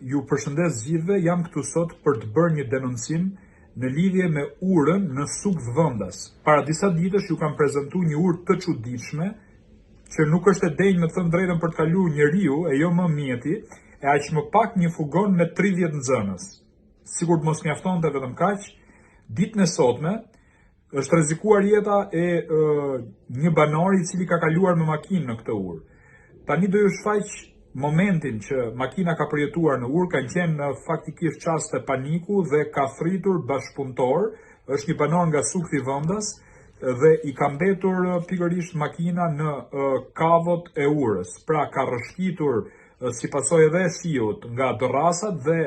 Ju përshëndes gjithëve, jam këtu sot për të bërë një denoncim në lidhje me urën në Sukth Vendas. Para disa ditësh ju kam prezantuar një urë të çuditshme që nuk është e denjë me të thënë drejtën për të kaluar njeriu e jo më mjeti, e aq më pak një fugon me 30 nxënës. Sikur të mos mjaftonte vetëm kaq, ditën e sotme Është rrezikuar jeta e një banori i cili ka kaluar me makinë në këtë urë. Tani do ju shfaq momentin që makina ka përjetuar në urë, kanë qenë faktikisht çaste paniku dhe ka thërritur bashkëpunëtor, është një banor nga Sukthi vendas dhe i ka mbetur pikërisht makina në kavot e urës. Pra ka rrëshqitur si pasojë edhe e shiut nga dërrasat dhe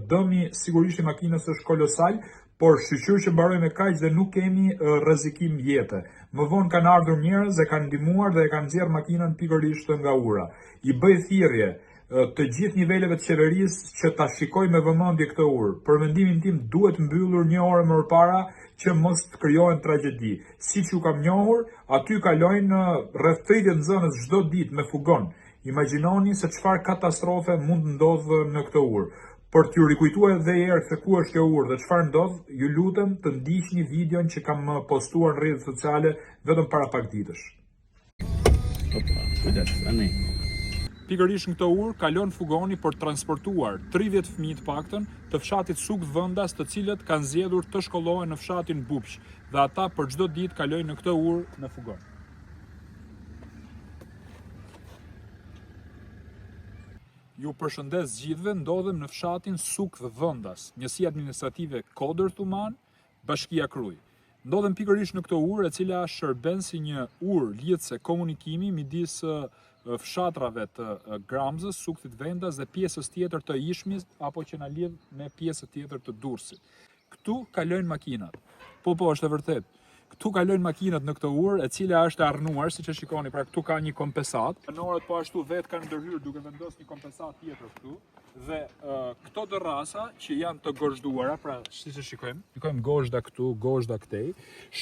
dëmi sigurisht i makinës është kolosal, Por shyqyr që mbaroi me kaq dhe nuk kemi rrezikim jete. Më vonë kanë ardhur njerëz e kanë ndihmuar dhe e kanë nxjerrë makinën pikërisht nga ura. I bëj thirrje të gjithë niveleve të qeverisë që ta shikojë me vëmendje këtë urë. Për mendimin tim duhet mbyllur një orë më përpara që mos të krijohen tragjedi. Siç ju kam njohur, aty kalojnë rreth 30 nxënës çdo ditë me fugon. Imagjinoni se çfarë katastrofe mund të ndodhë në këtë urë. Për t'ju rikujtuar edhe një herë se ku është kjo urë dhe çfarë ndodh, ju lutem të ndiqni videon që kam postuar në rrjetet sociale vetëm para pak ditësh. Opa, kujdes, tani. Pikërisht në këtë urë kalon fugoni për të transportuar 30 fëmijë të paktën të fshatit Sukth Vendas, të cilët kanë zgjedhur të shkollohen në fshatin Bubq dhe ata për çdo ditë kalojnë në këtë urë me fugon. Ju përshëndes gjithëve, ndodhem në fshatin Sukth Vendas, njësia administrative Kodër Thumanë, Bashkia Krujë. Ndodhem pikërisht në këtë urë e cila shërben si një urë lidhëse komunikimi midis fshatrave të Gramzës, Sukthit Vendas dhe pjesës tjetër të Ishmit apo që na lidh me pjesën tjetër të Durrësit. Këtu kalojnë makinat. Po po, është e vërtetë. Këtu kalojnë makinat në këtë urë, e cila është e arnuar, siç e shikoni, pra këtu ka një kompensatë. Banorët po ashtu vetë kanë ndërhyrë duke vendosur një kompensatë tjetër këtu dhe uh, këto dërrasa që janë të gozhduara, pra siç e shikojmë, shikojmë gozhda këtu, gozhda këtej,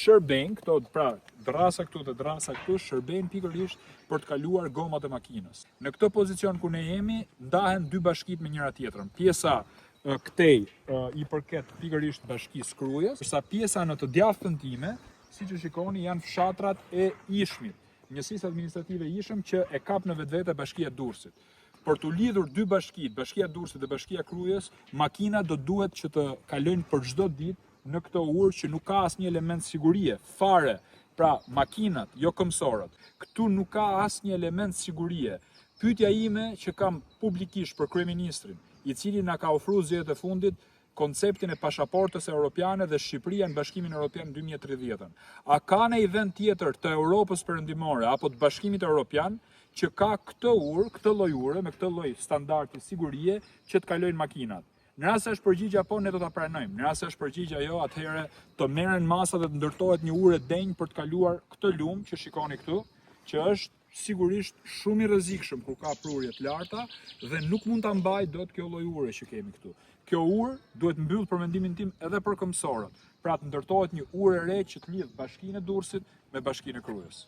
shërbejnë këto, pra dërrasa këtu dhe dërrasa këtu shërbejnë pikërisht për të kaluar gomat e makinës. Në këtë pozicion ku ne jemi, ndahen dy bashkitë me njëra tjetrën. Pjesa këtej i përket pikërisht bashkisë Krujës, ndërsa pjesa në të djathtën time, siç e shikoni, janë fshatrat e Ishmit, njësisë administrative Ishëm që e kap në vetvete bashkia e Durrësit. Për t'u lidhur dy bashkitë, bashkia e Durrësit dhe bashkia e Krujës, makinat do duhet që të kalojnë për çdo ditë në këtë urë që nuk ka asnjë element sigurie, fare. Pra, makinat, jo këmbësorët. Këtu nuk ka asnjë element sigurie. Pyetja ime që kam publikisht për kryeministrin, i cili na ka ofruar zgjedhjet e fundit konceptin e pashaportës europiane dhe Shqipëria në Bashkimin Europian në 2030-ën. A ka ndonjë vend tjetër të Europës Perëndimore apo të Bashkimit Europian që ka këtë urë, këtë lloj ure me këtë lloj standardi sigurie që të kalojnë makinat? Në rast se është përgjigja po, ne do ta pranojmë. Në rast se është përgjigja jo, atëherë të merren masa dhe të ndërtohet një urë e denjë për të kaluar këtë lumë që shikoni këtu, që është sigurisht shumë i rrezikshëm kur ka prurje të larta dhe nuk mund ta mbajë dot kjo lloj ure që kemi këtu. Kjo urë duhet mbyllë për mendimin tim edhe për këmbësorët. Pra të ndërtohet një urë e re që të lidh bashkinë e Durrësit me bashkinë e Krujës.